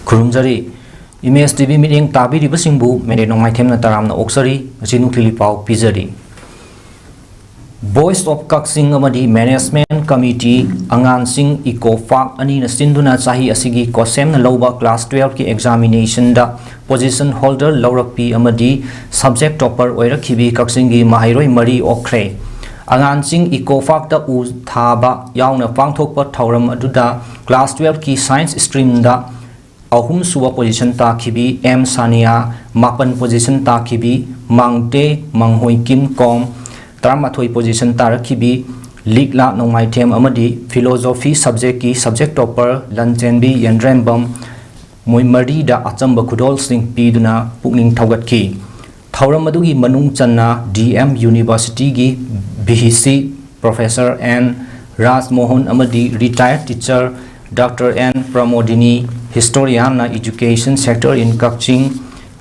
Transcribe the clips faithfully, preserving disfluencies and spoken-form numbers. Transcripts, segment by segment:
ꯈꯨꯔꯨꯝꯖꯔꯤ꯫ Image T V ꯃꯤꯠꯌꯦꯡ ꯇꯥꯕꯤꯔꯤꯕꯁꯤꯡꯕꯨ ꯃꯦꯅꯦ ꯅꯣꯡꯃꯥꯏꯊꯦꯝꯅ ꯇꯔꯥꯝꯅ ꯑꯣꯛꯆꯔꯤ꯫ ꯉꯁꯤ ꯅꯨꯡꯊꯤꯜꯒꯤ ꯄꯥꯎ ꯄꯤꯖꯔꯤ꯫ Voice of ꯀꯛꯆꯤꯡ ꯑꯃꯗꯤ Management Committee ꯑꯉꯥꯟꯁꯤꯡ ꯏꯀꯣ ꯄꯥꯔꯛ ꯑꯅꯤꯅ ꯁꯤꯟꯗꯨꯅ ꯆꯍꯤ ꯑꯁꯤꯒꯤ ꯀꯣꯁꯦꯝꯅ ꯂꯧꯕ class twelve ꯀꯤ examination ꯗ position holder ꯂꯧꯔꯛꯄꯤ ꯑꯃꯗꯤ subject topper ꯑꯣꯏꯔꯛꯈꯤꯕꯤ ꯀꯛꯆꯤꯡꯒꯤ ꯃꯍꯩꯔꯣꯏ ꯃꯔꯤ ꯑꯣꯛꯈ꯭ꯔꯦ꯫ ꯑꯉꯥꯟꯁꯤꯡ ꯏꯀꯣ ꯄꯥꯔꯛꯇ ꯎ ꯊꯥꯕ ꯌꯥꯎꯅ ꯄꯥꯡꯊꯣꯛꯄ ꯊꯧꯔꯝ ꯑꯗꯨꯗ class twelve ꯀꯤ science stream ꯗ ꯑꯍꯨꯝꯁꯨꯕ position ꯇꯥꯈꯤꯕꯤ ꯑꯦꯝ ꯁꯥꯅꯤꯌꯥ, ꯃꯥꯄꯟ position ꯇꯥꯈꯤꯕꯤ ꯃꯥꯡꯇꯦ ꯃꯪꯍꯣꯏꯀꯤꯝ ꯀꯣꯝ, ꯇꯔꯥꯃꯥꯊꯣꯏ position ꯇꯥꯔꯛꯈꯤꯕꯤ ꯂꯤꯛꯂꯥ ꯅꯣꯡꯃꯥꯏꯊꯦꯝ ꯑꯃꯗꯤ philosophy subject ꯀꯤ subject topper ꯂꯟꯆꯦꯟꯕꯤ ꯌꯦꯟꯗ꯭ꯔꯦꯝꯕꯝ, ꯃꯣꯏ ꯃꯔꯤꯗ ꯑꯆꯝꯕ ꯈꯨꯗꯣꯜꯁꯤꯡ ꯄꯤꯗꯨꯅ ꯄꯨꯛꯅꯤꯡ ꯊꯧꯒꯠꯈꯤ꯫ ꯊꯧꯔꯝ ꯑꯗꯨꯒꯤ ꯃꯅꯨꯡ ꯆꯟꯅ ꯗꯤ ꯑꯦꯝ University ꯒꯤ V C Professor N Rajmohan ꯑꯃꯗꯤ retired teacher Doctor N Pramodini, historian ꯅ Education Sector in Kakching,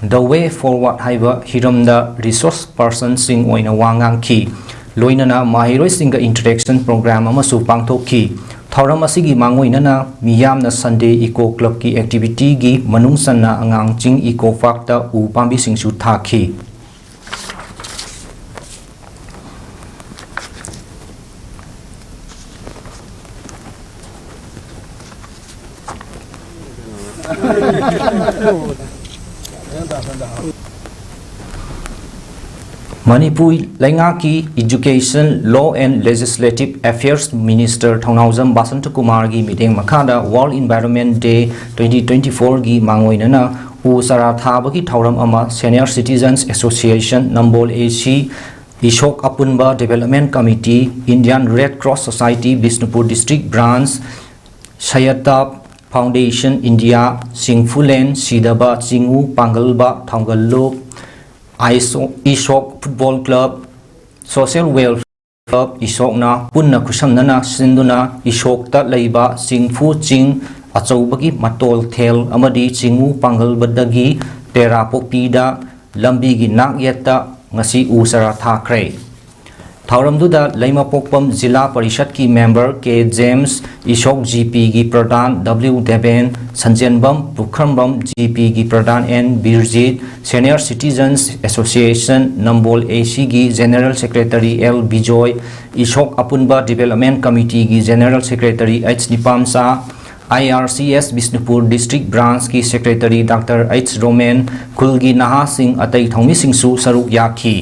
The Way Forward ꯍꯥꯏꯕ ꯍꯤꯔꯝꯗ resource person ꯁꯤꯡ ꯑꯣꯏꯅ ꯋꯥ ꯉꯥꯡꯈꯤ꯫ ꯂꯣꯏꯅꯅ ꯃꯍꯩꯔꯣꯏꯁꯤꯡꯒ interaction program ꯑꯃꯁꯨ ꯄꯥꯡꯊꯣꯛꯈꯤ꯫ ꯊꯧꯔꯝ ꯑꯁꯤꯒꯤ ꯃꯥꯡꯑꯣꯏꯅꯅ ꯃꯤꯌꯥꯝꯅ Sunday Eco Club ꯀꯤ activity ꯒꯤ ꯃꯅꯨꯡ ꯆꯟꯅ ꯑꯉꯥꯡꯁꯤꯡ ꯏꯀꯣ ꯄꯥꯔꯛꯇ ꯎ ꯄꯥꯝꯕꯤꯁꯤꯡꯁꯨ ꯊꯥꯈꯤ꯫ ꯃꯅꯤꯄꯨꯔ ꯂꯩꯉꯥꯛꯀꯤ Education, Law and Legislative Affairs Minister ꯊꯧꯅꯥꯎꯖꯝ ꯕꯁꯟꯇꯀꯨꯃꯥꯔꯒꯤ ꯃꯤꯠꯌꯦꯡ ꯃꯈꯥꯗ World Environment Day twenty twenty-four ꯒꯤ ꯃꯥꯡꯑꯣꯏꯅꯅ ꯎ ꯆꯥꯔꯥ ꯊꯥꯕꯒꯤ ꯊꯧꯔꯝ ꯑꯃ Senior Citizens Association, ꯅꯝꯕꯣꯜ ꯑꯦ ꯁꯤ, ꯏꯁꯣꯛ ꯑꯄꯨꯟꯕ Development Committee, Indian Red Cross Society, Bishnupur District Branch, Sayata Foundation India, ꯁꯤꯡꯐꯨꯂꯦꯟ ꯁꯤꯗꯕ ꯆꯤꯡꯉꯨ ꯄꯥꯡꯒꯜꯕ ꯊꯧꯒꯜꯂꯨꯞ, ꯑꯥꯏꯁꯣ-, ꯏꯁꯣꯛ Football Club, Social Welfare Club ꯏꯁꯣꯛꯅ ꯄꯨꯟꯅ ꯈꯨꯠꯁꯝꯅꯅ ꯁꯤꯟꯗꯨꯅ ꯏꯁꯣꯛꯇ ꯂꯩꯕ ꯆꯤꯡꯐꯨ ꯆꯤꯡ ꯑꯆꯧꯕꯒꯤ ꯃꯇꯣꯜ ꯊꯦꯜ ꯑꯃꯗꯤ ꯆꯤꯡꯉꯨ ꯄꯥꯡꯒꯜꯕꯗꯒꯤ ꯇꯦꯔꯥ ꯄꯣꯛꯄꯤꯗ ꯂꯝꯕꯤꯒꯤ ꯅꯥꯛꯌꯦꯠꯇ ꯉꯁꯤ ꯎ ꯆꯥꯔꯥ ꯊꯥꯈ꯭ꯔꯦ꯫ ꯊꯧꯔꯝꯗꯨꯗ ꯂꯩꯃꯄꯣꯛꯄꯝ ꯖꯤꯂꯥ ꯄꯔꯤꯁꯠꯀꯤ member K James, Ishok G ꯄꯤꯒꯤ ꯄ꯭ꯔꯙꯥꯟ ꯗꯕ꯭ꯂꯤꯎ ꯗꯦꯕꯦꯟ, ꯁꯟꯖꯦꯟꯕꯝ ꯄꯨꯈ꯭ꯔꯝꯕꯝ ꯖꯤ ꯄꯤꯒꯤ pradhan N Birjit, senior citizens association Nambol A ꯁꯤꯒꯤ general secretary L Bijoy, Ishok ꯑꯄꯨꯟꯕ ꯗꯤꯕꯦꯂꯞꯃꯦꯟ ꯀꯃꯤꯇꯤꯒꯤ general secretary H Nipamcha, I R C S Bishnupur district ꯕ꯭ꯔꯥꯟꯁꯀꯤ ꯁꯦꯀ꯭ꯔꯦꯇꯔꯤ ꯗꯥꯛꯇꯔ ꯑꯩꯆ ꯔꯣꯃꯦꯟ, ꯈꯨꯜꯒꯤ ꯅꯍꯥꯁꯤꯡ ꯑꯇꯩ ꯊꯧꯃꯤꯁꯤꯡꯁꯨ ꯁꯔꯨꯛ ꯌꯥꯈꯤ꯫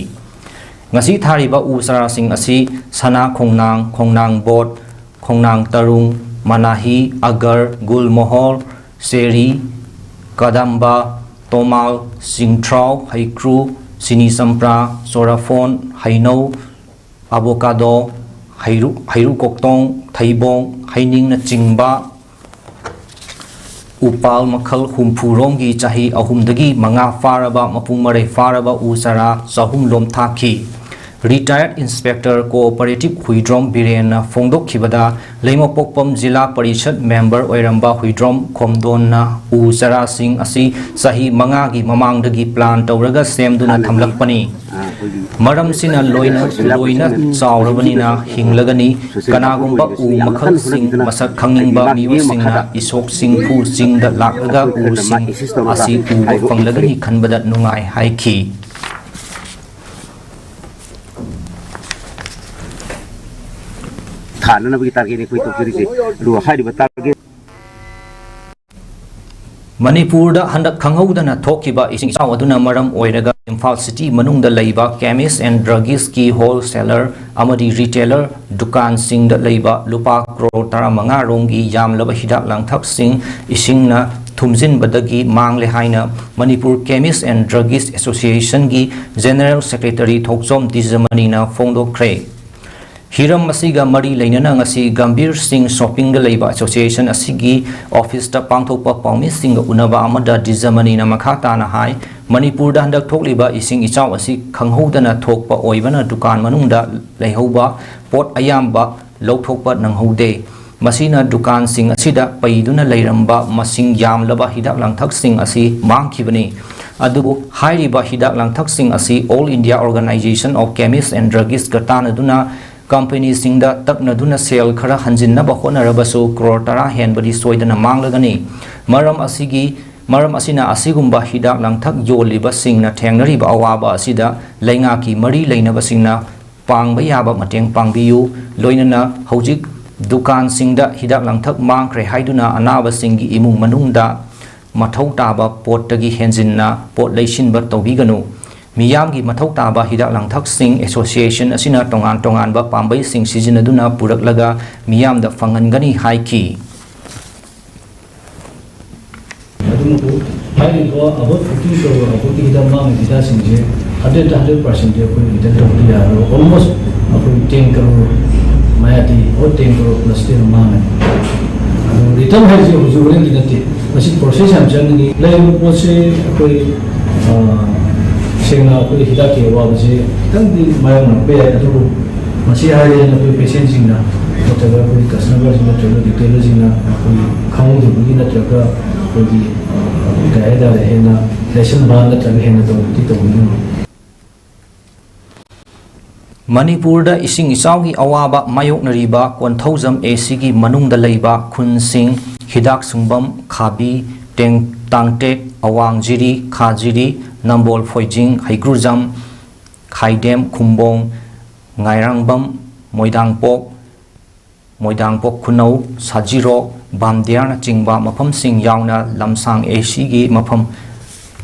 ꯉꯁꯤ ꯊꯥꯔꯤꯕ ꯎ ꯆꯥꯔꯥꯁꯤꯡ ꯑꯁꯤ ꯁꯅꯥ ꯈꯣꯡꯅꯥꯡ, ꯈꯣꯡꯅꯥꯡ ꯕꯣꯠ, ꯈꯣꯡꯅꯥꯡ ꯇꯔꯨꯡ, ꯃꯅꯥꯍꯤ, ꯑꯒꯔ, ꯒꯨꯜꯃꯣꯍꯣꯔ, ꯆꯦꯔꯤ, ꯀꯗꯝꯕ, ꯇꯣꯃꯥꯜ, ꯆꯤꯡꯊ꯭ꯔꯥꯎ, ꯍꯩꯀ꯭ꯔꯨ, ꯆꯤꯅꯤ ꯆꯝꯄ꯭ꯔꯥ, ꯆꯣꯔꯥꯐꯣꯟ, ꯍꯩꯅꯧ, ꯑꯕꯣꯀꯥꯗꯣ, ꯍꯩꯔꯨ-, ꯍꯩꯔꯨ ꯀꯣꯛꯇꯣꯡ, ꯊꯩꯕꯣꯡ, ꯍꯩꯅꯤꯡꯅꯆꯤꯡꯕ ꯎꯄꯥꯜ ꯃꯈꯜ ꯍꯨꯝꯐꯨ ꯔꯣꯝꯒꯤ ꯆꯍꯤ ꯑꯍꯨꯝꯗꯒꯤ ꯃꯉꯥ ꯐꯥꯔꯕ, ꯃꯄꯨꯡ ꯃꯔꯩ ꯐꯥꯔꯕ ꯎ ꯆꯥꯔꯥ ꯆꯍꯨꯝ ꯂꯣꯝ ꯊꯥꯈꯤ꯫ ꯔꯤꯇꯥꯌꯔꯗ ꯏꯟꯁꯄꯦꯛꯇꯔ ꯀꯣꯑꯣꯄꯔꯦꯇꯤꯚ ꯍꯨꯏꯗ꯭ꯔꯣꯝ ꯕꯤꯔꯦꯟꯅ ꯐꯣꯡꯗꯣꯛꯈꯤꯕꯗ, ꯂꯩꯃꯄꯣꯛꯄꯝ ꯖꯤꯂꯥ ꯄꯔꯤꯁꯠ ꯃꯦꯝꯕꯔ ꯑꯣꯏꯔꯝꯕ ꯍꯨꯏꯗ꯭ꯔꯣꯝ ꯈꯣꯝꯗꯣꯟꯅ ꯎ ꯆꯥꯔꯥꯁꯤꯡ ꯑꯁꯤ ꯆꯍꯤ ꯃꯉꯥꯒꯤ ꯃꯃꯥꯡꯗꯒꯤ ꯄ꯭ꯂꯥꯟ ꯇꯧꯔꯒ ꯁꯦꯝꯗꯨꯅ ꯊꯝꯂꯛꯄꯅꯤ꯫ ꯃꯔꯝꯁꯤꯅ ꯂꯣꯏꯅ, ꯂꯣꯏꯅ ꯆꯥꯎꯔꯕꯅꯤꯅ ꯍꯤꯡꯂꯒꯅꯤ꯫ ꯀꯅꯥꯒꯨꯝꯕ ꯎ ꯃꯈꯜꯁꯤꯡ ꯃꯁꯛ ꯈꯪꯅꯤꯡꯕ ꯃꯤꯑꯣꯏꯁꯤꯡꯅ ꯏꯁꯣꯛ ꯆꯤꯡꯐꯨ ꯆꯤꯡꯗ ꯂꯥꯛꯂꯒ ꯎꯁꯤꯡ ꯑꯁꯤ ꯎꯕ ꯐꯪꯂꯒꯅꯤ ꯈꯟꯕꯗ ꯅꯨꯡꯉꯥꯏ ꯍꯥꯏꯈꯤ꯫ ꯊꯥꯅꯅꯕꯒꯤ ꯇꯥꯔꯒꯦꯠꯅꯤ ꯑꯩꯈꯣꯏ ꯇꯧꯖꯔꯤꯁꯦ꯫ ꯑꯗꯨꯒ ꯍꯥꯏꯔꯤꯕ ꯇꯥꯔꯒꯦꯠ ꯃꯅꯤꯄꯨꯔꯗ ꯍꯟꯗꯛ ꯈꯪꯍꯧꯗꯅ ꯊꯣꯛꯈꯤꯕ ꯏꯁꯤꯡ ꯏꯆꯥꯎ ꯑꯗꯨꯅ ꯃꯔꯝ ꯑꯣꯏꯔꯒ ꯏꯝꯐꯥꯜ ꯁꯤꯇꯤ ꯃꯅꯨꯡꯗ ꯂꯩꯕ ꯀꯦꯃꯤꯁ ꯑꯦꯟ ꯗ꯭ꯔꯒꯤꯁꯀꯤ ꯍꯣꯜꯁꯦꯂꯔ ꯑꯃꯗꯤ ꯔꯤꯇꯦꯂꯔ ꯗꯨꯀꯥꯟꯁꯤꯡꯗ ꯂꯩꯕ ꯂꯨꯄꯥ ꯀ꯭ꯔꯣꯔ ꯇꯔꯥꯃꯉꯥ ꯔꯣꯝꯒꯤ ꯌꯥꯝꯂꯕ ꯍꯤꯗꯥꯛ ꯂꯥꯡꯊꯛꯁꯤꯡ ꯏꯁꯤꯡꯅ ꯊꯨꯝꯖꯤꯟꯕꯗꯒꯤ ꯃꯥꯡꯂꯦ ꯍꯥꯏꯅ ꯃꯅꯤꯄꯨꯔ ꯀꯦꯃꯤꯁ ꯑꯦꯟ ꯗ꯭ꯔꯒꯤꯁ ꯑꯦꯁꯣꯁꯤꯌꯦꯁꯟꯒꯤ ꯖꯦꯅꯔꯦꯜ ꯁꯦꯀ꯭ꯔꯦꯇꯔꯤ ꯊꯣꯛꯆꯣꯝ ꯗꯤꯖꯃꯅꯤꯅ ꯐꯣꯡꯗꯣꯛꯈ꯭ꯔꯦ꯫ ꯍꯤꯔꯝ ꯑꯁꯤꯒ ꯃꯔꯤ ꯂꯩꯅꯅ ꯉꯁꯤ ꯒꯝꯚꯤꯔ ꯁꯤꯡ ꯁꯣꯄꯤꯡꯗ ꯂꯩꯕ ꯑꯦꯁꯣꯁꯤꯌꯦꯁꯟ ꯑꯁꯤꯒꯤ ꯑꯣꯐꯤꯁꯇ ꯄꯥꯡꯊꯣꯛꯄ ꯄꯥꯎꯃꯤꯁꯤꯡꯒ ꯎꯅꯕ ꯑꯃꯗ ꯗꯤꯖꯃꯅꯤꯅ ꯃꯈꯥ ꯇꯥꯅ ꯍꯥꯏ, ꯃꯅꯤꯄꯨꯔꯗ ꯍꯟꯗꯛ ꯊꯣꯛꯂꯤꯕ ꯏꯁꯤꯡ ꯏꯆꯥꯎ ꯑꯁꯤ ꯈꯪꯍꯧꯗꯅ ꯊꯣꯛꯄ ꯑꯣꯏꯕꯅ ꯗꯨꯀꯥꯟ ꯃꯅꯨꯡꯗ ꯂꯩꯍꯧꯕ ꯄꯣꯠ ꯑꯌꯥꯝꯕ ꯂꯧꯊꯣꯛꯄ ꯅꯪꯍꯧꯗꯦ꯫ ꯃꯁꯤꯅ ꯗꯨꯀꯥꯟꯁꯤꯡ ꯑꯁꯤꯗ ꯄꯩꯗꯨꯅ ꯂꯩꯔꯝꯕ ꯃꯁꯤꯡ ꯌꯥꯝꯂꯕ ꯍꯤꯗꯥꯛ ꯂꯥꯡꯊꯛꯁꯤꯡ ꯑꯁꯤ ꯃꯥꯡꯈꯤꯕꯅꯤ꯫ ꯑꯗꯨꯕꯨ ꯍꯥꯏꯔꯤꯕ ꯍꯤꯗꯥꯛ ꯂꯥꯡꯊꯛꯁꯤꯡ ꯑꯁꯤ All India Organization of Chemists and Druggists ꯀ ꯇꯥꯟꯅꯗꯨꯅ ꯀꯝꯄꯦꯅꯤꯁꯤꯡꯗ ꯇꯛꯅꯗꯨꯅ ꯁꯦꯜ ꯈꯔ ꯍꯟꯖꯤꯟꯅꯕ ꯍꯣꯠꯅꯔꯕꯁꯨ ꯀ꯭ꯔꯣꯔ ꯇꯔꯥ ꯍꯦꯟꯕꯗꯤ ꯁꯣꯏꯗꯅ ꯃꯥꯡꯂꯒꯅꯤ꯫ ꯃꯔꯝ ꯑꯁꯤꯒꯤ, ꯃꯔꯝ ꯑꯁꯤꯅ ꯑꯁꯤꯒꯨꯝꯕ ꯍꯤꯗꯥꯛ ꯂꯥꯡꯊꯛ ꯌꯣꯜꯂꯤꯕꯁꯤꯡꯅ ꯊꯦꯡꯅꯔꯤꯕ ꯑꯋꯥꯕ ꯑꯁꯤꯗ ꯂꯩꯉꯥꯛꯀꯤ ꯃꯔꯤ ꯂꯩꯅꯕꯁꯤꯡꯅ ꯄꯥꯡꯕ ꯌꯥꯕ ꯃꯇꯦꯡ ꯄꯥꯡꯕꯤꯌꯨ꯫ ꯂꯣꯏꯅꯅ ꯍꯧꯖꯤꯛ ꯗꯨꯀꯥꯟꯁꯤꯡꯗ ꯍꯤꯗꯥꯛ ꯂꯥꯡꯊꯛ ꯃꯥꯡꯈ꯭ꯔꯦ ꯍꯥꯏꯗꯨꯅ ꯑꯅꯥꯕꯁꯤꯡꯒꯤ ꯏꯃꯨꯡ ꯃꯅꯨꯡꯗ ꯃꯊꯧ ꯇꯥꯕ ꯄꯣꯠꯇꯒꯤ ꯍꯦꯟꯖꯤꯟꯅ ꯄꯣꯠ ꯂꯩꯁꯤꯟꯕ ꯇꯧꯕꯤꯒꯅꯨ꯫ ꯃꯤꯌꯥꯝꯒꯤ ꯃꯊꯧ ꯇꯥꯕ ꯍꯤꯗꯥꯛ ꯂꯥꯡꯊꯛꯁꯤꯡ ꯑꯦꯁꯣꯁꯤꯌꯦꯁꯟ ꯑꯁꯤꯅ ꯇꯣꯉꯥꯟ ꯇꯣꯉꯥꯟꯕ ꯄꯥꯝꯕꯩꯁꯤꯡ ꯁꯤꯖꯤꯟꯅꯗꯨꯅ ꯄꯨꯔꯛꯂꯒ ꯃꯤꯌꯥꯝꯗ ꯐꯪꯍꯟꯒꯅꯤ ꯍꯥꯏꯈꯤ꯫ ꯑꯗꯨꯅꯕꯨ ꯍꯥꯏꯔꯤꯕ ꯑꯕꯣꯠ ꯐꯤꯐꯇꯤꯟ ꯀꯔꯣꯔ ꯑꯕꯣꯠꯀꯤ ꯍꯤꯗꯥꯛ ꯃꯥꯡꯉꯤ ꯍꯤꯗꯥꯛꯁꯤꯡꯁꯦ ꯍꯟꯗ꯭ꯔꯦꯠꯇ ꯍꯟꯗ꯭ꯔꯦꯠ ꯄꯥꯔꯁꯦꯟꯇꯤ ꯑꯩꯈꯣꯏ ꯔꯤꯇꯔꯟ ꯇꯧꯕꯗꯤ ꯌꯥꯔꯣꯏ꯫ ꯑꯣꯜꯃꯣꯁ ꯑꯩꯈꯣꯏ ꯇꯦꯟ ꯀꯔꯣꯔ ꯃꯌꯥꯗꯤ, ꯑꯣ, ꯇꯦꯟ ꯀꯔꯣꯔ ꯄ꯭ꯂꯁꯇꯤ ꯑꯗꯨꯝ ꯃꯥꯡꯉꯅꯤ꯫ ꯑꯗꯨ ꯔꯤꯇꯔꯟ ꯍꯥꯏꯁꯦ ꯍꯧꯖꯤꯛ ꯍꯣꯔꯦꯟꯒꯤ ꯅꯠꯇꯦ, ꯃꯁꯤ ꯄ꯭ꯔꯣꯁꯦꯁ ꯌꯥꯝ ꯆꯪꯒꯅꯤ꯫ ꯂꯩꯔꯤꯕ ꯄꯣꯠꯁꯦ ꯑꯩꯈꯣꯏ, ꯑ, ꯁꯦꯡꯅ ꯑꯩꯈꯣꯏ ꯍꯤꯗꯥꯛꯀꯤ ꯑꯋꯥꯕꯁꯦ ꯈꯤꯇꯪꯗꯤ ꯃꯥꯌꯣꯛꯅꯔꯛꯄ ꯌꯥꯏ, ꯑꯗꯨꯕꯨ ꯃꯁꯤ ꯍꯥꯏꯔꯦꯅ ꯑꯩꯈꯣꯏ ꯄꯦꯁꯦꯟꯁꯤꯡꯅ ꯅꯠꯇ꯭ꯔꯒ ꯑꯩꯈꯣꯏ ꯀꯁꯇꯃꯔꯁꯤꯡ ꯅꯠꯇ꯭ꯔꯒ ꯔꯤꯇꯦꯂꯔꯁꯤꯡꯅ ꯑꯩꯈꯣꯏ ꯈꯪꯍꯧꯗꯕꯒꯤ ꯅꯠꯇ꯭ꯔꯒ ꯑꯩꯈꯣꯏꯒꯤ, ꯑ, ꯀꯩ ꯍꯥꯏꯇꯥꯔꯦ, ꯍꯦꯟꯅ ꯂꯩꯁꯟꯕ ꯅꯠꯇ꯭ꯔꯒ ꯍꯦꯟꯅ ꯇꯧꯕꯗꯤ ꯇꯧꯕꯤꯒꯅꯨ꯫ ꯃꯅꯤꯄꯨꯔꯗ ꯏꯁꯤꯡ ꯏꯆꯥꯎꯒꯤ ꯑꯋꯥꯕ ꯃꯥꯌꯣꯛꯅꯔꯤꯕ ꯀꯣꯟꯊꯧꯖꯝ ꯑꯦꯁꯤꯒꯤ ꯃꯅꯨꯡꯗ ꯂꯩꯕ ꯈꯨꯟꯁꯤꯡ ꯍꯤꯗꯥꯛ ꯁꯨꯡꯕꯝ, ꯈꯥꯕꯤ, ꯇꯦꯡ-, ꯇꯥꯡꯇꯦꯛ, ꯑꯋꯥꯡ ꯖꯤꯔꯤ, ꯈꯥ ꯖꯤꯔꯤ, ꯅꯝꯕꯣꯜ ꯐꯣꯏꯖꯤꯡ, ꯍꯩꯒ꯭ꯔꯨꯖꯝ, ꯈꯥꯏꯗꯦꯝ, ꯈꯨꯝꯕꯣꯡ, ꯉꯥꯏꯔꯥꯡꯕꯝ, ꯃꯣꯏꯗꯥꯡꯄꯣꯛ, ꯃꯣꯏꯗꯥꯡꯄꯣꯛ ꯈꯨꯅꯧ, ꯁꯖꯤꯔꯣꯛ, ꯕꯥꯝꯗꯤꯌꯥꯔꯅꯆꯤꯡꯕ ꯃꯐꯝꯁꯤꯡ ꯌꯥꯎꯅ ꯂꯝꯁꯥꯡ ꯑꯦꯁꯤꯒꯤ ꯃꯐꯝ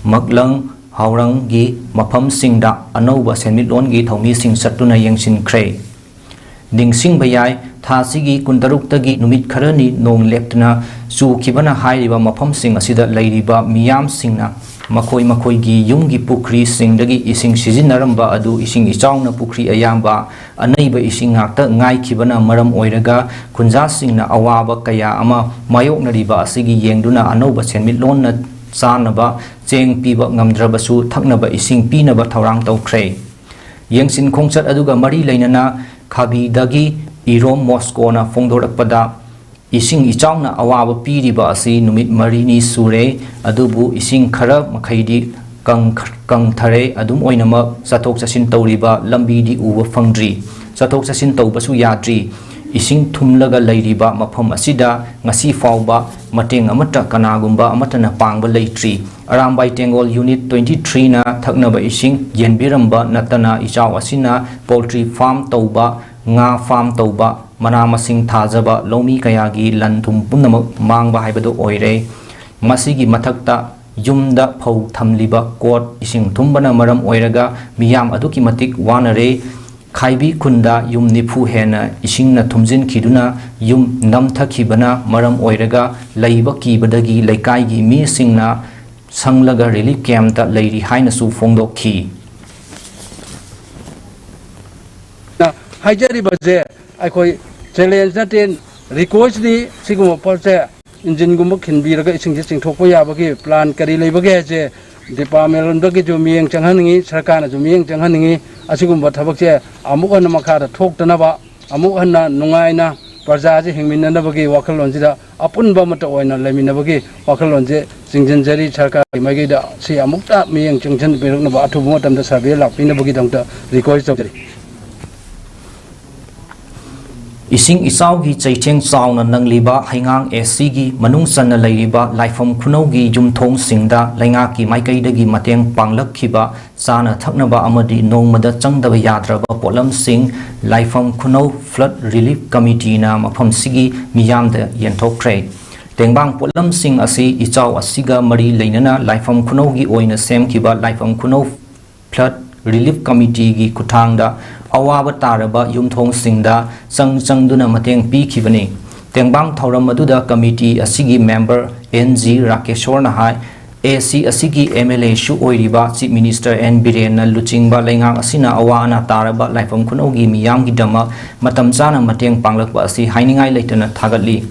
ꯃꯛꯂꯪ, ꯍꯥꯎꯔꯪꯒꯤ ꯃꯐꯝꯁꯤꯡꯗ ꯑꯅꯧꯕ ꯁꯦꯟꯃꯤꯠꯂꯣꯟꯒꯤ ꯊꯧꯃꯤꯁꯤꯡ ꯆꯠꯇꯨꯅ ꯌꯦꯡꯁꯤꯟꯈ꯭ꯔꯦ꯫ ꯅꯤꯡꯁꯤꯡꯕ ꯌꯥꯏ, ꯊꯥ ꯑꯁꯤꯒꯤ ꯀꯨꯟꯇꯔꯨꯛꯇꯒꯤ ꯅꯨꯃꯤꯠ ꯈꯔꯅꯤ ꯅꯣꯡ ꯂꯦꯞꯇꯅ ꯆꯨꯈꯤꯕꯅ ꯍꯥꯏꯔꯤꯕ ꯃꯐꯝꯁꯤꯡ ꯑꯁꯤꯗ ꯂꯩꯔꯤꯕ ꯃꯤꯌꯥꯝꯁꯤꯡꯅ ꯃꯈꯣꯏ ꯃꯈꯣꯏꯒꯤ ꯌꯨꯝꯒꯤ ꯄꯨꯈ꯭ꯔꯤꯁꯤꯡꯗꯒꯤ ꯏꯁꯤꯡ ꯁꯤꯖꯤꯟꯅꯔꯝꯕ ꯑꯗꯨ ꯏꯁꯤꯡ ꯏꯆꯥꯎꯅ ꯄꯨꯈ꯭ꯔꯤ ꯑꯌꯥꯝꯕ ꯑꯅꯩꯕ ꯏꯁꯤꯡ ꯉꯥꯛꯇ ꯉꯥꯏꯈꯤꯕꯅ ꯃꯔꯝ ꯑꯣꯏꯔꯒ ꯈꯨꯟꯖꯥꯁꯤꯡꯅ ꯑꯋꯥꯕ ꯀꯌꯥ ꯑꯃ ꯃꯥꯌꯣꯛꯅꯔꯤꯕ ꯑꯁꯤꯒꯤ ꯌꯦꯡꯗꯨꯅ ꯑꯅꯧꯕ ꯁꯦꯟꯃꯤꯠꯂꯣꯟꯅ ꯆꯥꯅꯕ ꯆꯦꯡ ꯄꯤꯕ ꯉꯝꯗ꯭ꯔꯕꯁꯨ ꯊꯛꯅꯕ ꯏꯁꯤꯡ ꯄꯤꯅꯕ ꯊꯧꯔꯥꯡ ꯇꯧꯈ꯭ꯔꯦ꯫ ꯌꯦꯡꯁꯤꯟ ꯈꯣꯡꯆꯠ ꯑꯗꯨꯒ ꯃꯔꯤ ꯂꯩꯅꯅ ꯈꯥꯕꯤꯗꯒꯤ ꯏꯔꯣꯝ ꯃꯣꯁꯀꯣꯅ ꯐꯣꯡꯗꯣꯔꯛꯄꯗ, ꯏꯁꯤꯡ ꯏꯆꯥꯎꯅ ꯑꯋꯥꯕ ꯄꯤꯔꯤꯕ ꯑꯁꯤ ꯅꯨꯃꯤꯠ ꯃꯔꯤꯅꯤ ꯁꯨꯔꯦ, ꯑꯗꯨꯕꯨ ꯏꯁꯤꯡ ꯈꯔ ꯃꯈꯩꯗꯤ ꯀꯪ-, ꯀꯪꯊꯔꯦ꯫ ꯑꯗꯨꯝ ꯑꯣꯏꯅꯃꯛ, ꯆꯠꯊꯣꯛ ꯆꯠꯁꯤꯟ ꯇꯧꯔꯤꯕ ꯂꯝꯕꯤꯗꯤ ꯎꯕ ꯐꯪꯗ꯭ꯔꯤ꯫ ꯆꯠꯊꯣꯛ ꯆꯠꯁꯤꯟ ꯇꯧꯕꯁꯨ ꯌꯥꯗ꯭ꯔꯤ꯫ ꯏꯁꯤꯡ ꯊꯨꯝꯂꯒ ꯂꯩꯔꯤꯕ ꯃꯐꯝ ꯑꯁꯤꯗ ꯉꯁꯤ ꯐꯥꯎꯕ ꯃꯇꯦꯡ ꯑꯃꯠꯇ ꯀꯅꯥꯒꯨꯝꯕ ꯑꯃꯠꯇꯅ ꯄꯥꯡꯕ ꯂꯩꯇ꯭ꯔꯤ꯫ ꯑꯔꯥꯝꯕꯥꯏ ꯇꯦꯡꯒꯣꯜ Unit twenty threeꯅ ꯊꯛꯅꯕ ꯏꯁꯤꯡ ꯌꯦꯟꯕꯤꯔꯝꯕ ꯅꯠꯇꯅ, ꯏꯆꯥꯎ ꯑꯁꯤꯅ poultry farm ꯇꯧꯕ, ꯉꯥ farm ꯇꯧꯕ, ꯃꯅꯥ ꯃꯁꯤꯡ ꯊꯥꯖꯕ ꯂꯧꯃꯤ ꯀꯌꯥꯒꯤ ꯂꯟ ꯊꯨꯝ ꯄꯨꯝꯅꯃꯛ ꯃꯥꯡꯕ ꯍꯥꯏꯕꯗꯨ ꯑꯣꯏꯔꯦ꯫ ꯃꯁꯤꯒꯤ ꯃꯊꯛꯇ, ꯌꯨꯝꯗ ꯐꯧ ꯊꯝꯂꯤꯕ ꯀꯣꯠ ꯏꯁꯤꯡ ꯊꯨꯝꯕꯅ ꯃꯔꯝ ꯑꯣꯏꯔꯒ ꯃꯤꯌꯥꯝ ꯑꯗꯨꯛꯀꯤ ꯃꯇꯤꯛ ꯋꯥꯅꯔꯦ꯫ ꯈꯥꯏꯕꯤ ꯈꯨꯟꯗ ꯌꯨꯝ ꯅꯤꯐꯨ ꯍꯦꯟꯅ ꯏꯁꯤꯡꯅ ꯊꯨꯝꯖꯤꯟꯈꯤꯗꯨꯅ ꯌꯨꯝ ꯅꯝꯊꯈꯤꯕꯅ ꯃꯔꯝ ꯑꯣꯏꯔꯒ ꯂꯩꯕ ꯀꯤꯕꯗꯒꯤ ꯂꯩꯀꯥꯏꯒꯤ ꯃꯤꯁꯤꯡꯅ ꯁꯪꯂꯒ relief campꯇ ꯂꯩꯔꯤ ꯍꯥꯏꯅꯁꯨ ꯐꯣꯡꯗꯣꯛꯈꯤ꯫ ꯍꯥꯏꯖꯔꯤꯕꯁꯦ ꯑꯩꯈꯣꯏ challenge ꯅꯠꯇꯦ, requestꯅꯤ꯫ ꯁꯤꯒꯨꯝꯕ ꯄꯣꯠꯁꯦ engine ꯒꯨꯝꯕ ꯈꯤꯟꯕꯤꯔꯒ ꯏꯁꯤꯡꯁꯦ ꯆꯤꯡꯊꯣꯛꯄ ꯌꯥꯕꯒꯤ plan ꯀꯔꯤ ꯂꯩꯕꯒꯦ ꯍꯥꯏꯁꯦ department ꯂꯣꯝꯗꯒꯤꯁꯨ ꯃꯤꯠꯌꯦꯡ ꯆꯪꯍꯟꯅꯤꯡꯉꯤ, ꯁꯔꯀꯥꯔꯅꯁꯨ ꯃꯤꯠꯌꯦꯡ ꯆꯪꯍꯟꯅꯤꯡꯉꯤ꯫ ꯑꯁꯤꯒꯨꯝꯕ ꯊꯕꯛꯁꯦ ꯑꯃꯨꯛ ꯍꯟꯅ ꯃꯈꯥꯗ ꯊꯣꯛꯇꯅꯕ, ꯑꯃꯨꯛ ꯍꯟꯅ ꯅꯨꯡꯉꯥꯏꯅ ꯄ꯭ꯔꯖꯥꯁꯦ ꯍꯤꯡꯃꯤꯟꯅꯅꯕꯒꯤ ꯋꯥꯈꯜꯂꯣꯟꯁꯤꯗ ꯑꯄꯨꯟꯕ ꯑꯃꯠꯇ ꯑꯣꯏꯅ ꯂꯩꯃꯤꯟꯅꯕꯒꯤ ꯋꯥꯈꯜꯂꯣꯟꯁꯦ ꯆꯤꯡꯁꯤꯟꯖꯔꯤ꯫ ꯁꯔꯀꯥꯔꯒꯤ ꯃꯥꯏꯀꯩꯗ ꯁꯤ ꯑꯃꯨꯛꯇ ꯃꯤꯠꯌꯦꯡ ꯆꯪꯁꯤꯟꯕꯤꯔꯛꯅꯕ, ꯑꯊꯨꯕ ꯃꯇꯝꯗ survey ꯂꯥꯛꯄꯤꯅꯕꯒꯤꯗꯃꯛꯇ request ꯇꯧꯖꯔꯤ꯫ ꯏꯁꯤꯡ ꯏꯆꯥꯎꯒꯤ ꯆꯩꯊꯦꯡ ꯆꯥꯎꯅ ꯅꯪꯂꯤꯕ ꯍꯩꯉꯥꯡ ACꯒꯤ ꯃꯅꯨꯡ ꯆꯟꯅ ꯂꯩꯔꯤꯕ ꯂꯥꯏꯐꯝ ꯈꯨꯅꯧꯒꯤ ꯌꯨꯝꯊꯣꯡꯁꯤꯡꯗ ꯂꯩꯉꯥꯛꯀꯤ ꯃꯥꯏꯀꯩꯗꯒꯤ ꯃꯇꯦꯡ ꯄꯥꯡꯂꯛꯈꯤꯕ ꯆꯥꯅ ꯊꯛꯅꯕ ꯑꯃꯗꯤ ꯅꯣꯡꯃꯗ ꯆꯪꯗꯕ ꯌꯥꯗ꯭ꯔꯕ ꯄꯣꯠꯂꯝꯁꯤꯡ ꯂꯥꯏꯐꯝ ꯈꯨꯅꯧ Flood Relief Committeeꯅ ꯃꯐꯝꯁꯤꯒꯤ ꯃꯤꯌꯥꯝꯗ ꯌꯦꯟꯊꯣꯛꯈ꯭ꯔꯦ꯫ ꯇꯦꯡꯕꯥꯡ ꯄꯣꯠꯂꯝꯁꯤꯡ ꯑꯁꯤ ꯏꯆꯥꯎ ꯑꯁꯤꯒ ꯃꯔꯤ ꯂꯩꯅꯅ ꯂꯥꯏꯐꯝ ꯈꯨꯅꯧꯒꯤ ꯑꯣꯏꯅ ꯁꯦꯝꯈꯤꯕ ꯂꯥꯏꯐꯝ ꯈꯨꯅꯧ Flood Relief Committeeꯒꯤ ꯈꯨꯠꯊꯥꯡꯗ ꯑꯋꯥꯕ ꯇꯥꯔꯕ ꯌꯨꯝꯊꯣꯡꯁꯤꯡꯗ ꯆꯪ ꯆꯪꯗꯨꯅ ꯃꯇꯦꯡ ꯄꯤꯈꯤꯕꯅꯤ꯫ ꯇꯦꯡꯕꯥꯡ ꯊꯧꯔꯝ ꯑꯗꯨꯗ committee ꯑꯁꯤꯒꯤ member N G ꯔꯥꯀꯦꯁꯣꯔꯅ ꯍꯥꯏ, AC ꯑꯁꯤꯒꯤ MLAꯁꯨ ꯑꯣꯏꯔꯤꯕ Chief Minister N ꯕꯤꯔꯦꯟꯅ ꯂꯨꯆꯤꯡꯕ ꯂꯩꯉꯥꯛ ꯑꯁꯤꯅ ꯑꯋꯥ ꯑꯅꯥ ꯇꯥꯔꯕ ꯂꯥꯏꯐꯝ ꯈꯨꯅꯧꯒꯤ ꯃꯤꯌꯥꯝꯒꯤꯗꯃꯛ ꯃꯇꯝ ꯆꯥꯅ ꯃꯇꯦꯡ ꯄꯥꯡꯂꯛꯄ ꯑꯁꯤ ꯍꯥꯏꯅꯤꯡꯉꯥꯏ ꯂꯩꯇꯅ ꯊꯥꯒꯠꯂꯤ꯫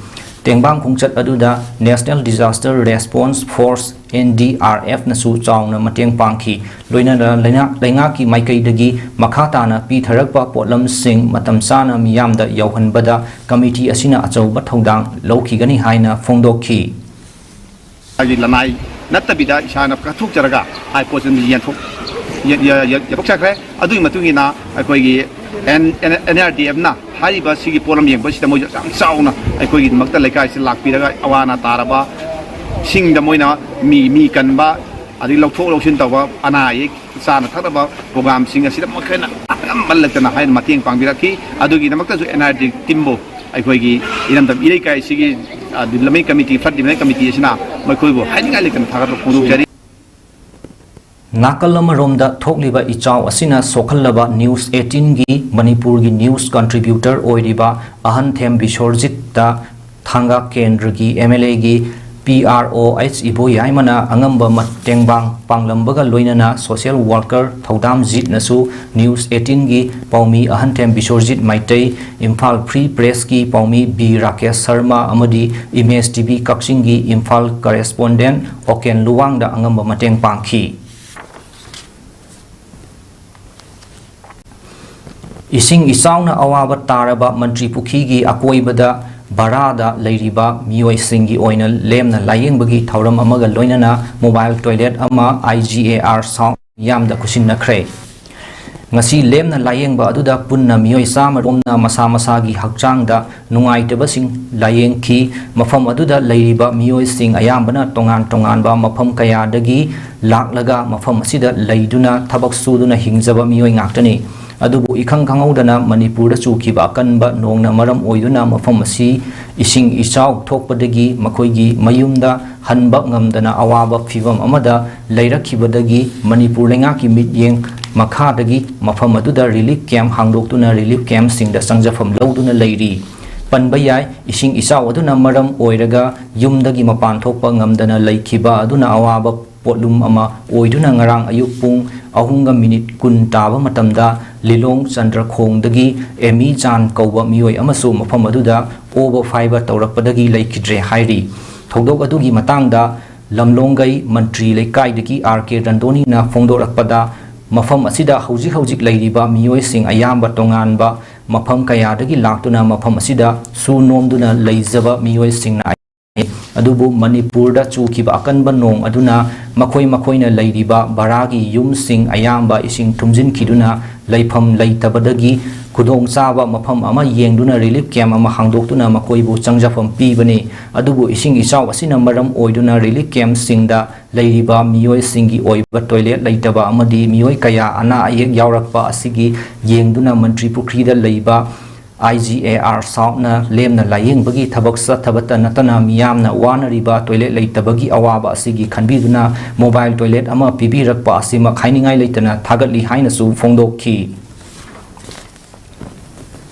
ꯇꯦꯡꯕꯥꯡ ꯈꯣꯡꯆꯠ ꯑꯗꯨꯗ National Disaster Response Force, N D R F ꯅꯁꯨ ꯆꯥꯎꯅ ꯃꯇꯦꯡ ꯄꯥꯡꯈꯤ꯫ ꯂꯣꯏꯅꯅ ꯂꯩꯉꯥꯛ-, ꯂꯩꯉꯥꯛꯀꯤ ꯃꯥꯏꯀꯩꯗꯒꯤ ꯃꯈꯥ ꯇꯥꯅ ꯄꯤꯊꯔꯛꯄ ꯄꯣꯠꯂꯝꯁꯤꯡ ꯃꯇꯝ ꯆꯥꯅ ꯃꯤꯌꯥꯝꯗ ꯌꯧꯍꯟꯕꯗ ꯀꯃꯤꯇꯤ ꯑꯁꯤꯅ ꯑꯆꯧꯕ ꯊꯧꯗꯥꯡ ꯂꯧꯈꯤꯒꯅꯤ ꯍꯥꯏꯅ ꯐꯣꯡꯗꯣꯛꯈꯤ꯫ ꯍꯥꯏꯗꯤ ꯂꯅꯥꯏ ꯅꯠꯇꯕꯤꯗ ꯏꯁꯥꯅ ꯀꯠꯊꯣꯛꯆꯔꯒ ꯍꯥꯏ ꯄꯣꯠꯁꯤ ꯌꯦꯟꯊꯣꯛ-, ꯌꯦ-, ꯌꯦ-, ꯌꯦ-, ꯌꯦꯟꯊꯣꯛꯆꯈ꯭ꯔꯦ꯫ ꯑꯗꯨꯒꯤ ꯃꯇꯨꯡ ꯏꯟꯅ ꯑꯩꯈꯣꯏꯒꯤ N-, N-, N R D F ꯅ ꯍꯥꯏꯔꯤꯕ ꯁꯤꯒꯤ ꯄꯣꯠꯂꯝ ꯌꯦꯡꯕꯁꯤꯗ ꯃꯣꯏꯁꯨ ꯌꯥꯝ ꯆꯥꯎꯅ ꯑꯩꯈꯣꯏꯒꯤꯗꯃꯛꯇ ꯂꯩꯀꯥꯏꯁꯤ ꯂꯥꯛꯄꯤꯔꯒ ꯑꯋꯥ ꯑꯅꯥ ꯇꯥꯔꯕ ꯁꯤꯡꯗ ꯃꯣꯏꯅ ꯃꯤ, ꯃꯤ ꯀꯟꯕ, ꯑꯗꯒꯤ ꯂꯧꯊꯣꯛ ꯂꯧꯁꯤꯟ ꯇꯧꯕ, ꯑꯅꯥ ꯑꯌꯦꯛ, ꯆꯥꯅ ꯊꯛꯅꯕ ꯄ꯭ꯔꯣꯒ꯭ꯔꯥꯝꯁꯤꯡ ꯑꯁꯤꯗ ꯃꯈꯣꯏꯅ ꯑꯉꯝꯕ ꯂꯩꯇꯅ ꯍꯥꯏꯅ ꯃꯇꯦꯡ ꯄꯥꯡꯕꯤꯔꯛꯈꯤ꯫ ꯑꯗꯨꯒꯤꯗꯃꯛꯇꯁꯨ N R D F team ꯕꯨ ꯑꯩꯈꯣꯏꯒꯤ ꯏꯔꯝꯗꯝ ꯏꯔꯩꯀꯥꯏꯁꯤꯒꯤ, ꯑ, development committee, flood development committee ꯑꯁꯤꯅ ꯃꯈꯣꯏꯕꯨ ꯍꯥꯏꯅꯤꯡꯉꯥꯏ ꯂꯩꯇꯅ ꯊꯥꯒꯠꯄ ꯐꯣꯡꯗꯣꯛꯆꯔꯤ꯫ ꯅꯥꯀꯜ ꯑꯃꯔꯣꯝꯗ ꯊꯣꯛꯂꯤꯕ ꯏꯆꯥꯎ ꯑꯁꯤꯅ ꯁꯣꯛꯍꯜꯂꯕ News eighteen ꯒꯤ ꯃꯅꯤꯄꯨꯔꯒꯤ news contributor ꯑꯣꯏꯔꯤꯕ ꯑꯍꯟꯊꯦꯝ ꯕꯤꯁꯣꯔꯖꯤꯠꯇ ꯊꯥꯡꯒ ꯀꯦꯟꯗ꯭ꯔꯒꯤ M L A ꯒꯤ P R O H ꯏꯕꯣꯌꯥꯏꯃꯅ ꯑꯉꯝꯕ ꯃꯇꯦꯡꯕꯥꯡ ꯄꯥꯡꯂꯝꯕꯒ ꯂꯣꯏꯅꯅ social worker ꯊꯧꯗꯥꯝꯖꯤꯠꯅꯁꯨ News eighteen ꯒꯤ ꯄꯥꯎꯃꯤ ꯑꯍꯟꯊꯦꯝ ꯕꯤꯁꯣꯔꯖꯤꯠ ꯃꯩꯇꯩ, ꯏꯝꯐꯥꯜ Free Press ꯀꯤ ꯄꯥꯎꯃꯤ ꯕꯤ ꯔꯥꯀꯦꯁ ꯁꯔꯃ ꯑꯃꯗꯤ Image T V ꯀꯛꯆꯤꯡꯒꯤ ꯏꯝꯐꯥꯜ correspondent ꯑꯣꯀꯦꯟ ꯂꯨꯋꯥꯡꯗ ꯑꯉꯝꯕ ꯃꯇꯦꯡ ꯄꯥꯡꯈꯤ꯫ ꯏꯁꯤꯡ ꯏꯆꯥꯎꯅ ꯑꯋꯥꯕ ꯇꯥꯔꯕ ꯃꯟꯇ꯭ꯔꯤ ꯄꯨꯈ꯭ꯔꯤꯒꯤ ꯑꯀꯣꯏꯕꯗ ꯚꯔꯥꯗ ꯂꯩꯔꯤꯕ ꯃꯤꯑꯣꯏꯁꯤꯡꯒꯤ ꯑꯣꯏꯅ ꯂꯦꯝꯅ ꯂꯥꯌꯦꯡꯕꯒꯤ ꯊꯧꯔꯝ ꯑꯃꯒ ꯂꯣꯏꯅꯅ mobile toilet ꯑꯃ I G A R sound ꯌꯥꯝꯗ ꯈꯨꯠꯁꯤꯟꯅꯈ꯭ꯔꯦ꯫ ꯉꯁꯤ ꯂꯦꯝꯅ ꯂꯥꯌꯦꯡꯕ ꯑꯗꯨꯗ ꯄꯨꯟꯅ ꯃꯤꯑꯣꯏ ꯆꯥꯝꯃ ꯔꯣꯝꯅ ꯃꯁꯥ ꯃꯁꯥꯒꯤ ꯍꯛꯆꯥꯡꯗ ꯅꯨꯡꯉꯥꯏꯇꯕꯁꯤꯡ ꯂꯥꯌꯦꯡꯈꯤ꯫ ꯃꯐꯝ ꯑꯗꯨꯗ ꯂꯩꯔꯤꯕ ꯃꯤꯑꯣꯏꯁꯤꯡ ꯑꯌꯥꯝꯕꯅ ꯇꯣꯉꯥꯟ ꯇꯣꯉꯥꯟꯕ ꯃꯐꯝ ꯀꯌꯥꯗꯒꯤ ꯂꯥꯛꯂꯒ ꯃꯐꯝ ꯑꯁꯤꯗ ꯂꯩꯗꯨꯅ ꯊꯕꯛ ꯁꯨꯗꯨꯅ ꯍꯤꯡꯖꯕ ꯃꯤꯑꯣꯏ ꯉꯥꯛꯇꯅꯤ꯫ ꯑꯗꯨꯕꯨ ꯏꯈꯪ ꯈꯪꯍꯧꯗꯅ ꯃꯅꯤꯄꯨꯔꯗ ꯆꯨꯈꯤꯕ ꯑꯀꯟꯕ ꯅꯣꯡꯅ ꯃꯔꯝ ꯑꯣꯏꯗꯨꯅ ꯃꯐꯝ ꯑꯁꯤ ꯏꯁꯤꯡ ꯏꯆꯥꯎ ꯊꯣꯛꯄꯗꯒꯤ ꯃꯈꯣꯏꯒꯤ ꯃꯌꯨꯝꯗ ꯍꯟꯕ ꯉꯝꯗꯅ ꯑꯋꯥꯕ ꯐꯤꯚꯝ ꯑꯃꯗ ꯂꯩꯔꯛꯈꯤꯕꯗꯒꯤ ꯃꯅꯤꯄꯨꯔ ꯂꯩꯉꯥꯛꯀꯤ ꯃꯤꯠꯌꯦꯡ ꯃꯈꯥꯗꯒꯤ ꯃꯐꯝ ꯑꯗꯨꯗ relief camp ꯍꯥꯡꯗꯣꯛꯇꯨꯅ relief campꯁꯤꯡꯗ ꯆꯪꯖꯐꯝ ꯂꯧꯗꯨꯅ ꯂꯩꯔꯤ꯫ ꯄꯟꯕ ꯌꯥꯏ, ꯏꯁꯤꯡ ꯏꯆꯥꯎ ꯑꯗꯨꯅ ꯃꯔꯝ ꯑꯣꯏꯔꯒ ꯌꯨꯝꯗꯒꯤ ꯃꯄꯥꯟ ꯊꯣꯛꯄ ꯉꯝꯗꯅ ꯂꯩꯈꯤꯕ ꯑꯗꯨꯅ ꯑꯋꯥꯕ ꯄꯣꯠꯂꯨꯝ ꯑꯃ ꯑꯣꯏꯗꯨꯅ ꯉꯔꯥꯡ ꯑꯌꯨꯛ ꯄꯨꯡ ꯑꯍꯨꯝꯒ ꯃꯤꯅꯤꯠ ꯀꯨꯟ ꯇꯥꯕ ꯃꯇꯝꯗ ꯂꯤꯂꯣꯡ ꯆꯟꯗ꯭ꯔꯈꯣꯡꯗꯒꯤ ꯑꯦꯃꯤ ꯆꯥꯟ ꯀꯧꯕ ꯃꯤꯑꯣꯏ ꯑꯃꯁꯨ ꯃꯐꯝ ꯑꯗꯨꯗ ꯑꯣꯕ ꯐꯥꯏꯕ ꯇꯧꯔꯛꯄꯗꯒꯤ ꯂꯩꯈꯤꯗ꯭ꯔꯦ ꯍꯥꯏꯔꯤ꯫ ꯊꯧꯗꯣꯛ ꯑꯗꯨꯒꯤ ꯃꯇꯥꯡꯗ ꯂꯝꯂꯣꯡꯒꯩ ꯃꯟꯇ꯭ꯔꯤ ꯂꯩꯀꯥꯏꯗꯒꯤ ꯑꯥꯔ ꯀꯦ ꯔꯟꯗꯣꯅꯤꯅ ꯐꯣꯡꯗꯣꯔꯛꯄꯗ, ꯃꯐꯝ ꯑꯁꯤꯗ ꯍꯧꯖꯤꯛ ꯍꯧꯖꯤꯛ ꯂꯩꯔꯤꯕ ꯃꯤꯑꯣꯏꯁꯤꯡ ꯑꯌꯥꯝꯕ ꯇꯣꯉꯥꯟꯕ ꯃꯐꯝ ꯀꯌꯥꯗꯒꯤ ꯂꯥꯛꯇꯨꯅ ꯃꯐꯝ ꯑꯁꯤꯗ ꯁꯨ ꯅꯣꯝꯗꯨꯅ ꯂꯩꯖꯕ ꯃꯤꯑꯣꯏꯁꯤꯡꯅ ꯑꯗꯨꯕꯨ ꯃꯅꯤꯄꯨꯔꯗ ꯆꯨꯈꯤꯕ ꯑꯀꯟꯕ ꯅꯣꯡ ꯑꯗꯨꯅ ꯃꯈꯣꯏ ꯃꯈꯣꯏꯅ ꯂꯩꯔꯤꯕ ꯚꯔꯥꯒꯤ ꯌꯨꯝꯁꯤꯡ ꯑꯌꯥꯝꯕ ꯏꯁꯤꯡ ꯊꯨꯝꯖꯤꯟꯈꯤꯗꯨꯅ ꯂꯩꯐꯝ ꯂꯩꯇꯕꯗꯒꯤ ꯈꯨꯗꯣꯡꯆꯥꯕ ꯃꯐꯝ ꯑꯃ ꯌꯦꯡꯗꯨꯅ ꯔꯤꯂꯤꯐ ꯀꯦꯝꯞ ꯑꯃ ꯍꯥꯡꯗꯣꯛꯇꯨꯅ ꯃꯈꯣꯏꯕꯨ ꯆꯪꯖꯐꯝ ꯄꯤꯕꯅꯤ꯫ ꯑꯗꯨꯕꯨ ꯏꯁꯤꯡ ꯏꯆꯥꯎ ꯑꯁꯤꯅ ꯃꯔꯝ ꯑꯣꯏꯗꯨꯅ ꯔꯤꯂꯤꯐ ꯀꯦꯝꯞꯁꯤꯡꯗ ꯂꯩꯔꯤꯕ ꯃꯤꯑꯣꯏꯁꯤꯡꯒꯤ ꯑꯣꯏꯕ ꯇꯣꯏꯂꯦꯠ ꯂꯩꯇꯕ ꯑꯃꯗꯤ ꯃꯤꯑꯣꯏ ꯀꯌꯥ ꯑꯅꯥ ꯑꯌꯦꯛ ꯌꯥꯎꯔꯛꯄ ꯑꯁꯤꯒꯤ ꯌꯦꯡꯗꯨꯅ ꯃꯟꯇ꯭ꯔꯤ ꯄꯨꯈ꯭ꯔꯤꯗ ꯂꯩꯕ ꯑꯥꯏ ꯖꯤ ꯑꯦ ꯑꯥꯔ ꯁꯥꯎꯠꯅ ꯂꯦꯝꯅ ꯂꯥꯌꯦꯡꯕꯒꯤ ꯊꯕꯛ ꯆꯠꯊꯕꯇ ꯅꯠꯇꯅ ꯃꯤꯌꯥꯝꯅ ꯋꯥꯅꯔꯤꯕ ꯇꯣꯏꯂꯦꯠ ꯂꯩꯇꯕꯒꯤ ꯑꯋꯥꯕ ꯑꯁꯤꯒꯤ ꯈꯟꯕꯤꯗꯨꯅ ꯃꯣꯕꯥꯏꯜ ꯇꯣꯏꯂꯦꯠ ꯑꯃ ꯄꯤꯕꯤꯔꯛꯄ ꯑꯁꯤꯃꯛ ꯍꯥꯏꯅꯤꯡꯉꯥꯏ ꯂꯩꯇꯅ ꯊꯥꯒꯠꯂꯤ ꯍꯥꯏꯅꯁꯨ ꯐꯣꯡꯗꯣꯛꯈꯤ꯫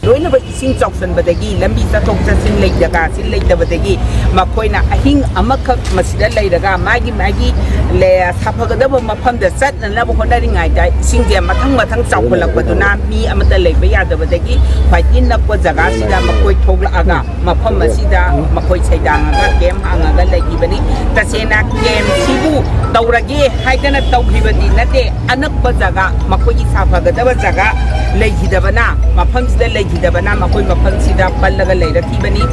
ꯂꯣꯏꯅꯃꯛ ꯏꯁꯤꯡ ꯆꯥꯎꯁꯟꯕꯗꯒꯤ ꯂꯝꯕꯤ ꯆꯠꯊꯣꯛ ꯆꯠꯁꯤꯟ ꯂꯩ, ꯖꯒꯥꯁꯤ ꯂꯩꯇꯕꯗꯒꯤ ꯃꯈꯣꯏꯅ ꯑꯍꯤꯡ ꯑꯃꯈꯛ ꯃꯁꯤꯗ ꯂꯩꯔꯒ ꯃꯥꯒꯤ ꯃꯥꯒꯤ ꯂꯦ-, ꯁꯥꯐꯒꯗꯕ ꯃꯐꯝꯗ ꯆꯠꯅꯅꯕ ꯍꯣꯠꯅꯔꯤꯉꯩꯗ ꯏꯁꯤꯡꯁꯦ ꯃꯊꯪ ꯃꯊꯪ ꯆꯥꯎꯈꯠꯂꯛꯄꯗꯨꯅ ꯃꯤ ꯑꯃꯠꯇ ꯂꯩꯕ ꯌꯥꯗꯕꯗꯒꯤ ꯈ꯭ꯋꯥꯏꯗꯒꯤ ꯅꯛꯄ ꯖꯒꯥꯁꯤꯗ ꯃꯈꯣꯏ ꯊꯣꯛꯂꯛꯑꯒ ꯃꯐꯝ ꯑꯁꯤꯗ ꯃꯈꯣꯏ ꯁꯩꯗꯥꯡꯉꯒ ꯀꯦꯝ ꯍꯥꯡꯉꯒ ꯂꯩꯈꯤꯕꯅꯤ꯫ ꯇꯁꯦꯡꯅ ꯀꯦꯝꯁꯤꯕꯨ ꯇꯧꯔꯒꯦ ꯍꯥꯏꯗꯅ ꯇꯧꯈꯤꯕꯗꯤ ꯅꯠꯇꯦ꯫ ꯑꯅꯛꯄ ꯖꯒꯥ, ꯃꯈꯣꯏꯒꯤ ꯁꯥꯐꯒꯗꯕ ꯖꯒꯥ ꯂꯩꯈꯤꯗꯕꯅ, ꯃꯐꯝꯁꯤꯗ ꯂꯩꯈꯤꯗꯕꯅ ꯃꯈꯣꯏ ꯃꯐꯝꯁꯤꯗ ꯄꯜꯂꯒ ꯂꯩꯔꯛꯈꯤꯕꯅꯤ꯫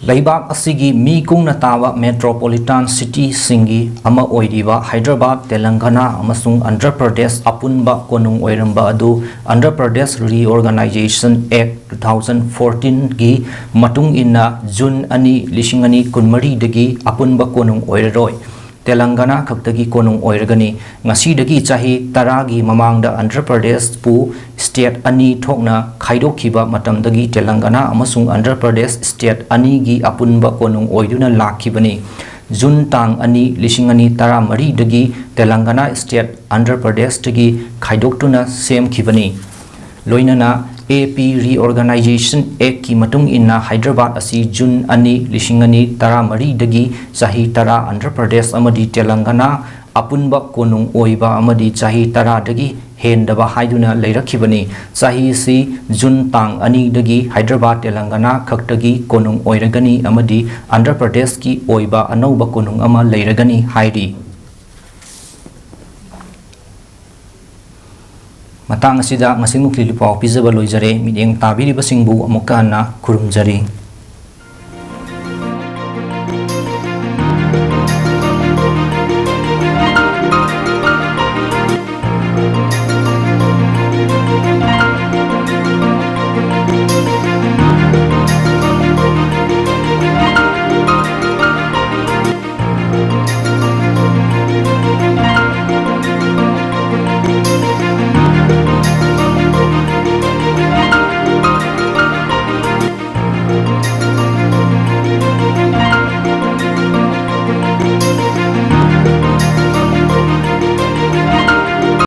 ꯂꯩꯕꯥꯛ ꯑꯁꯤꯒꯤ ꯃꯤ ꯀꯨꯡꯅ ꯇꯥꯕ ꯃꯦꯇ꯭ꯔꯣꯄꯣꯂꯤꯇꯥꯟ ꯁꯤꯇꯤꯁꯤꯡꯒꯤ ꯑꯃ ꯑꯣꯏꯔꯤꯕ ꯍꯥꯏꯗ꯭ꯔꯕꯥꯗ, ꯇꯦꯂꯪꯒꯅꯥ ꯑꯃꯁꯨꯡ ꯑꯟꯙ꯭ꯔ ꯄ꯭ꯔꯗꯦꯁ ꯑꯄꯨꯟꯕ ꯀꯣꯅꯨꯡ ꯑꯣꯏꯔꯝꯕ ꯑꯗꯨ ꯑꯟꯙ꯭ꯔ ꯄ꯭ꯔꯗꯦꯁ ꯔꯤꯑꯣꯔꯒꯅꯥꯏꯖꯦꯁꯟ ꯑꯦꯛ ꯇꯨ ꯊꯥꯎꯖꯟ ꯐꯣꯔꯇꯤꯟꯒꯤ ꯃꯇꯨꯡ ꯏꯟꯅ ꯖꯨꯟ ꯑꯅꯤ, ꯂꯤꯁꯤꯡ ꯑꯅꯤ ꯀꯨꯟꯃꯔꯤꯗꯒꯤ ꯑꯄꯨꯟꯕ ꯀꯣꯅꯨꯡ ꯑꯣꯏꯔꯔꯣꯏ꯫ ꯇꯦꯂꯪꯒꯅꯥ ꯈꯛꯇꯒꯤ ꯀꯣꯅꯨꯡ ꯑꯣꯏꯔꯒꯅꯤ꯫ ꯉꯁꯤꯗꯒꯤ ꯆꯍꯤ ꯇꯔꯥꯒꯤ ꯃꯃꯥꯡꯗ ꯑꯟꯙ꯭ꯔ ꯄ꯭ꯔꯗꯦꯁꯄꯨ ꯁ꯭ꯇꯦꯠ ꯑꯅꯤ ꯊꯣꯛꯅ ꯈꯥꯏꯗꯣꯛꯈꯤꯕ ꯃꯇꯝꯗꯒꯤ ꯇꯦꯂꯪꯒꯅꯥ ꯑꯃꯁꯨꯡ ꯑꯟꯙ꯭ꯔ ꯄ꯭ꯔꯗꯦꯁ ꯁ꯭ꯇꯦꯠ ꯑꯅꯤꯒꯤ ꯑꯄꯨꯟꯕ ꯀꯣꯅꯨꯡ ꯑꯣꯏꯗꯨꯅ ꯂꯥꯛꯈꯤꯕꯅꯤ꯫ ꯖꯨꯟ ꯇꯥꯡ ꯑꯅꯤ, ꯂꯤꯁꯤꯡ ꯑꯅꯤ ꯇꯔꯥꯃꯔꯤꯗꯒꯤ ꯇꯦꯂꯪꯒꯅꯥ ꯁ꯭ꯇꯦꯠ ꯑꯟꯙ꯭ꯔ ꯄ꯭ꯔꯗꯦꯁꯇꯒꯤ ꯈꯥꯏꯗꯣꯛꯇꯨꯅ ꯁꯦꯝꯈꯤꯕꯅꯤ꯫ ꯂꯣꯏꯅꯅ ꯑꯦ ꯄꯤ ꯔꯤꯑꯣꯔꯒꯅꯥꯏꯖꯦꯁꯟ ꯑꯦꯛꯀꯤ ꯃꯇꯨꯡ ꯏꯟꯅ ꯍꯥꯏꯗ꯭ꯔꯕꯥꯗ ꯑꯁꯤ ꯖꯨꯟ ꯑꯅꯤ, ꯂꯤꯁꯤꯡ ꯑꯅꯤ ꯇꯔꯥꯃꯔꯤꯗꯒꯤ ꯆꯍꯤ ꯇꯔꯥ ꯑꯟꯙ꯭ꯔ ꯄ꯭ꯔꯗꯦꯁ ꯑꯃꯗꯤ ꯇꯦꯂꯪꯒꯅꯥ ꯑꯄꯨꯟꯕ ꯀꯣꯅꯨꯡ ꯑꯣꯏꯕ ꯑꯃꯗꯤ ꯆꯍꯤ ꯇꯔꯥꯗꯒꯤ ꯍꯦꯟꯗꯕ ꯍꯥꯏꯗꯨꯅ ꯂꯩꯔꯛꯈꯤꯕꯅꯤ꯫ ꯆꯍꯤꯁꯤ ꯖꯨꯟ ꯇꯥꯡ ꯑꯅꯤꯗꯒꯤ ꯍꯥꯏꯗ꯭ꯔꯕꯥꯗ, ꯇꯦꯂꯪꯒꯅꯥ ꯈꯛꯇꯒꯤ ꯀꯣꯅꯨꯡ ꯑꯣꯏꯔꯒꯅꯤ ꯑꯃꯗꯤ ꯑꯟꯙ꯭ꯔ ꯄ꯭ꯔꯗꯦꯁꯀꯤ ꯑꯣꯏꯕ ꯑꯅꯧꯕ ꯀꯣꯅꯨꯡ ꯑꯃ ꯂꯩꯔꯒꯅꯤ ꯍꯥꯏꯔꯤ꯫ ꯃꯇꯥꯡ ꯑꯁꯤꯗ ꯉꯁꯤꯃꯨꯛꯀꯤ ꯄꯥꯎ ꯄꯤꯖꯕ ꯂꯣꯏꯖꯔꯦ꯫ ꯃꯤꯠꯌꯦꯡ ꯇꯥꯕꯤꯔꯤꯕꯁꯤꯡꯕꯨ ꯑꯃꯨꯛꯀ ꯍꯟꯅ ꯈꯨꯔꯨꯝꯖꯔꯤ꯫